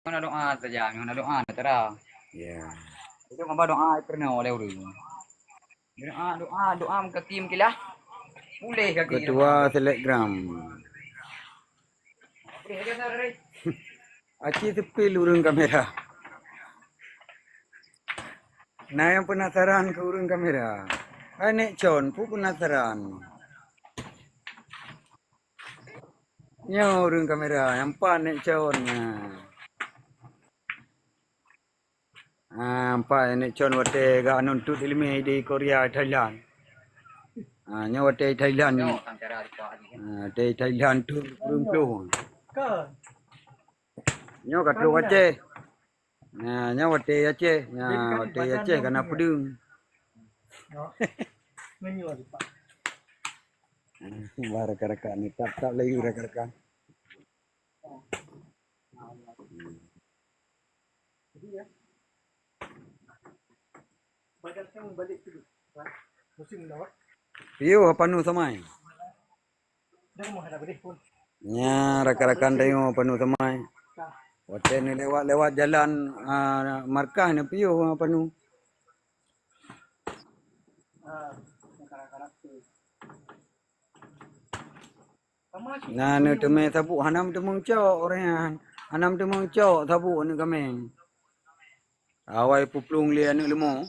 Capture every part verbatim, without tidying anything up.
Nyoe na doa saja, nyoe na doa na cara. Ya. Itu hamba doa pernah oleh ureueng. Doa, doa, doa kaki meukilah. Puléh kaki. Ketua Telegram. Puléh saja, Sar, tadi. Aci seupil ureueng kamera. Na nyang penasaran keu ureueng kamera? Hai Nek Con, peue penasaran? Nyoe ureueng kamera, nyang pat Nek Con nyan. Ah, nampak Nek Con watèe gak nuntut ileumèe di Korea, Thailand. Ah, nyoe watèe Thailand. Nyoe kan cara rupa ni. Ah, watèe Thailand tu ureueng plueng. Nyoe ka trok Aceh. Nah, nyoe watèe Aceh. Nah, watèe Aceh kana peudeueng. Wah, rakan-rakan ni, tap-tap layu rakan-rakan. Piôh Apa Nu Samai. Nya rakan-rakan tanyoe Apa Nu Samai. Watèe neulewat-lewat jalan, ah, markah neupiôh Apa Nu. Na neuteumé saboh hana meuteumé cok ureueng nyan. Hana meuteumé cok saboh aneuk kaméng. Awai peuplueng lé aneuk leumo.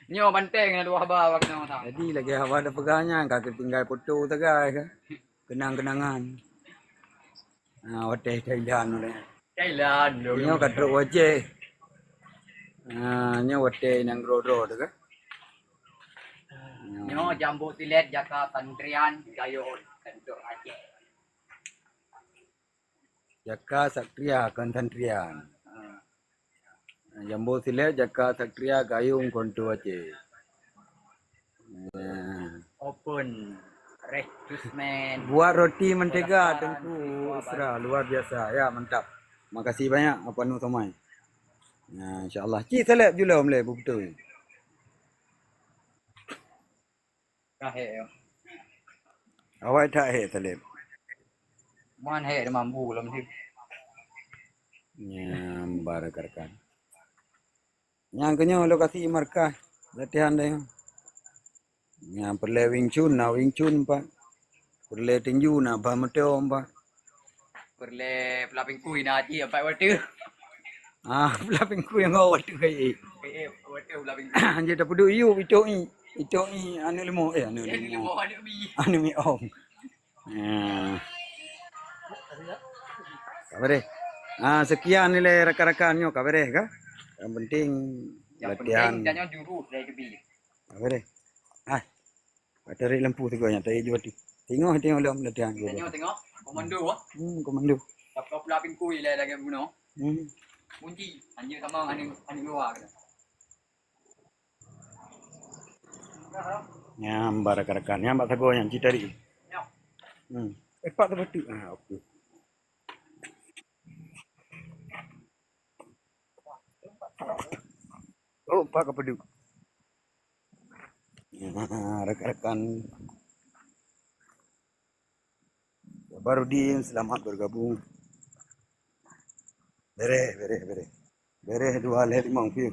Nyoe banteng na dua haba bak keunoe. Jadi lagèe haba tapeugah nyan ka tinggai foto sagai ka. Kenang-kenangan. Ha, watèe Thailand watèe. Thailand dulu. Nyoe ka trok Aceh. Ha, nyoe watèe nyang droe-droe tu kan. Nyoe Jambo Silet jaka Santrian gayôn kantor Aceh. Jaka Satria kon Santrian. Ha. Jambo Silet jaka Satria gayôn kantor Aceh. Nah. Open recruitment. Buat roti mentega Teungku Isra, luar biasa. Ya, mantap. Makasih banyak Apa Nu Samai. Nah, insya-Allah. Ci saleb julom lé beutôi. Ka hék yo. Awai that hék saleb. Man hék mambu lom sih. Nyambar rekan-rekan. Nyang keunyoe lokasi markah latihan deh. Nyang peureulèe Wing Chun na Wing Chun pat. Peureulèe tinju na badminton pat. Peureulèe peulapéng kui na cit pat watèe. Ah, peulapéng kui ngon watèe kai. Eh, eh, watèe peulapéng kui. Hanjeuet tapeuduek yub, itoe i, itoe i aneuk leumo, eh, aneuk leumo. Aneuk mi. Aneuk mi ong. Nah. Ka beureh. Ah, sekian nilai rakan-rakan nyoe ka beureh ka? Yang penting latihan. Yang penting jangan jurus dari tepi. Ka beureh. Ah. Ka tarék lampu sigoe nyan, tarék jua tu. Tengok, tengok lom latihan. Tengok, tengok. Komando ah. Hmm, komando. Tapi peulapéng kui lé lagèe bunoe. Hmm. Kunci, anjing sama aneuk, aneuk luwa. Nyambar rakan-rakan, nyambar sagoe nyan cit tadi. Hmm. Eh, pat teupeuteuk. Ah, okey. Oh, pat ka peuduek. Nah, rakan-rakan. Barudin, selamat bergabung. Beureh, beureh, beureh. Beureh dua lhèe limong view.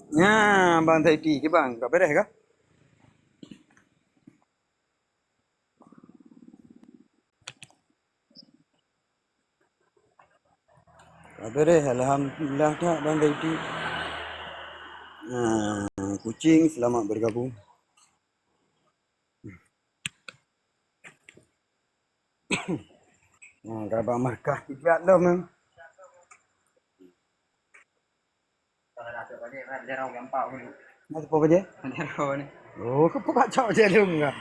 Nyan, Bang Zaidi, kiban, ka beureh kah? Ka beureh, alhamdulillah that, Bang Zaidi. Nah, Kuching, selamat bergabung. Nah, ka bak markah kiban lom, eh. Nah, siapa baje? Oh, kau buka cok je lom enggak?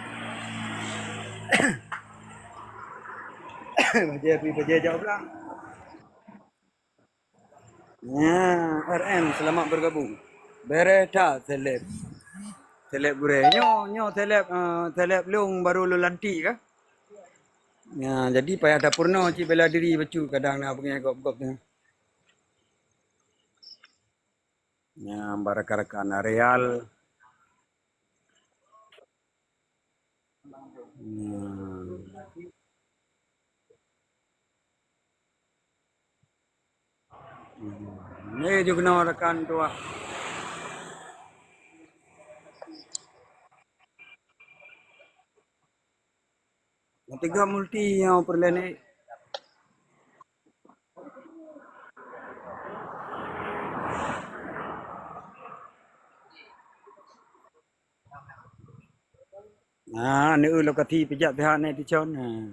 Baje, pergi baje jauh pulang. Nya, R M, selamat bergabung. Beureh that, seleb. Seleb gurèe. Nyoe, nyoe seleb, eh, seleb lôn baru lôn lantik kah? Nya, jadi payah tapeurunoe cit bela diri bacut kadang na beungèh gob-gob nyan. Nya, bak rakan-rakan Real. Hmm. Nyoe ju keunoe rakan tuah. Nyang tiga multi nyang peureulèe ni. Ah, neu lokasi peujak pihak netizen. Ah.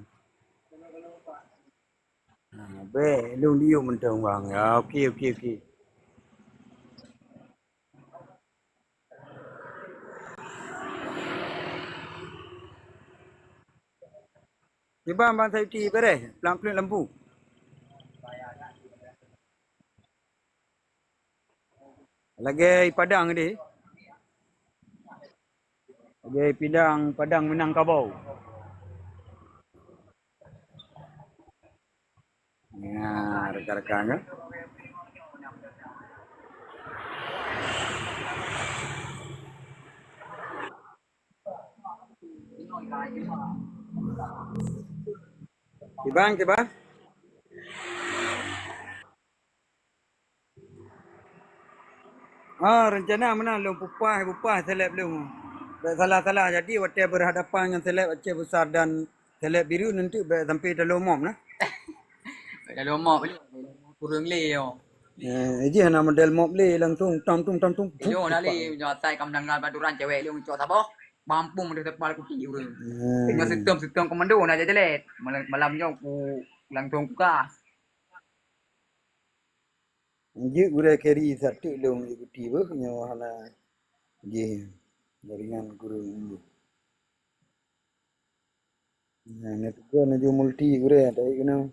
Ah, bèk lôn diyum mantong bang. Ya, okey, okey, okey. Kiban Bang Saiti beres, pelang-pelang lampu. Lagèe Padang deh. Lagèe Padang, Padang Minangkabau. Nah, rekan-rekan kan. Kiban, kiban. Ah, rencana meunan lôn peupah, peupah seleb lôn. Bèk salah-salah jadi watèe berhadapan ngon seleb Aceh Besar dan seleb Bireuen, nanti bèk sampai talôn mop nah. Bèk talôn mop, kureueng lé yo. Eh, jih hana model mop lé, langsung tam tum tam tum. Yo, nak lé, nyoe asai ka meunanggal bak aturan cewek lé, cok saboh. Bampung deh tepal kuti ureueng. Hmm. Nyoe seutôm-seutôm komando na jadi lé. Malam, malam nyoe ku langsung kuka. Jeuet gurèe carry satu lôn ikuti beuh nyoe hana jih jaringan kureueng. Nah, neutegur nuju multi gurèe, tapi kena.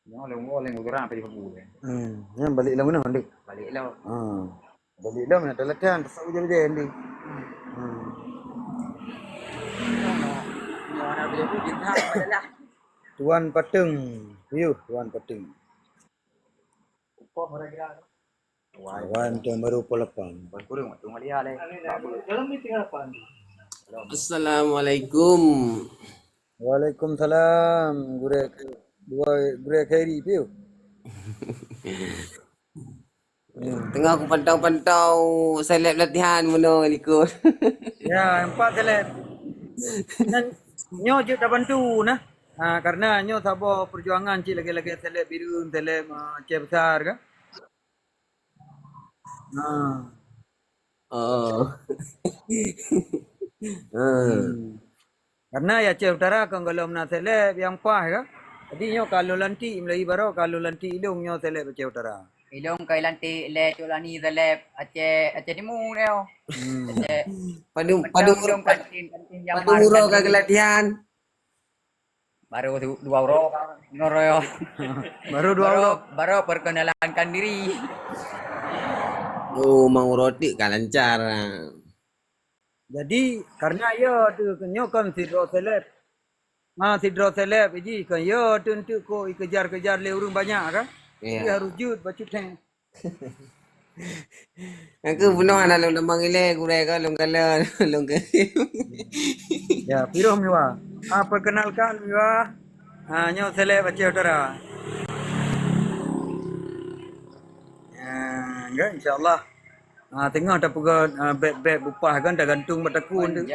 Nyoe lôn, lôn urang tadi peugah. Hmm, nyan balik lom keunoe, Dik? Balik lom. Ha. Balik lom, ada latihan, teusau je, Dik. Hmm. Nyoe, nyoe anak beliau tu, dia tak adalah. Tuan Pateng. Yuh, Tuan Pateng. Upah orang kira. Wan, tem baru pukul lapan. Wan kurang waktu Malaysia leh. Dalam meeting apa ni? Assalamualaikum. Waalaikumsalam. Gurèe, dua, gurèe Khairi, piu? Teungoh kupantau-pantau seleb latihan meunoe likot. Ya, empat seleb. Dan nyoe jeuet tabantu nah. Ha, karena nyoe saboh perjuangan cit lagèe-lagèe seleb Bireuen, seleb, ah, Aceh Besar kan. Ha. Oh. Hmm. Karena ya Aceh Utara kan golom na seleb nyang paih kan. Jadi nyoe ka lôn lantik, meulahi baroe ka lôn lantik ilong nyoe seleb Aceh Utara. Ilong ka lantik lé Cok Lani seleb Aceh, Aceh Timu nyoe. Hmm. Aceh. Padum, padum, padum kantin, kantin padum uroe ka geulatihan. Baru du-, dua uroe ka ngeroyok. Baru dua uroe. Baru perkenalkan diri. Oh, mau roti ka lancar. Jadi, karena ya tu nyoe kan sidroe seleb. Ha, sidroe seleb ji kan ya tu entuk kok ikejar-kejar lé ureueng banyak kan. Jadi harus jeuet bacut thèe. Aku peunoh hana lôn tamong ilèe gurèe ka lôn kala lôn ka. Ya, piroh Miwa. Ah, perkenalkan Miwa. Ah, nyoe seleb Aceh Utara. Ya, enggak, insya Allah. Ah, teungoh tapeugah, ah, bèk-bèk bupah kan tagantung bak takue tu.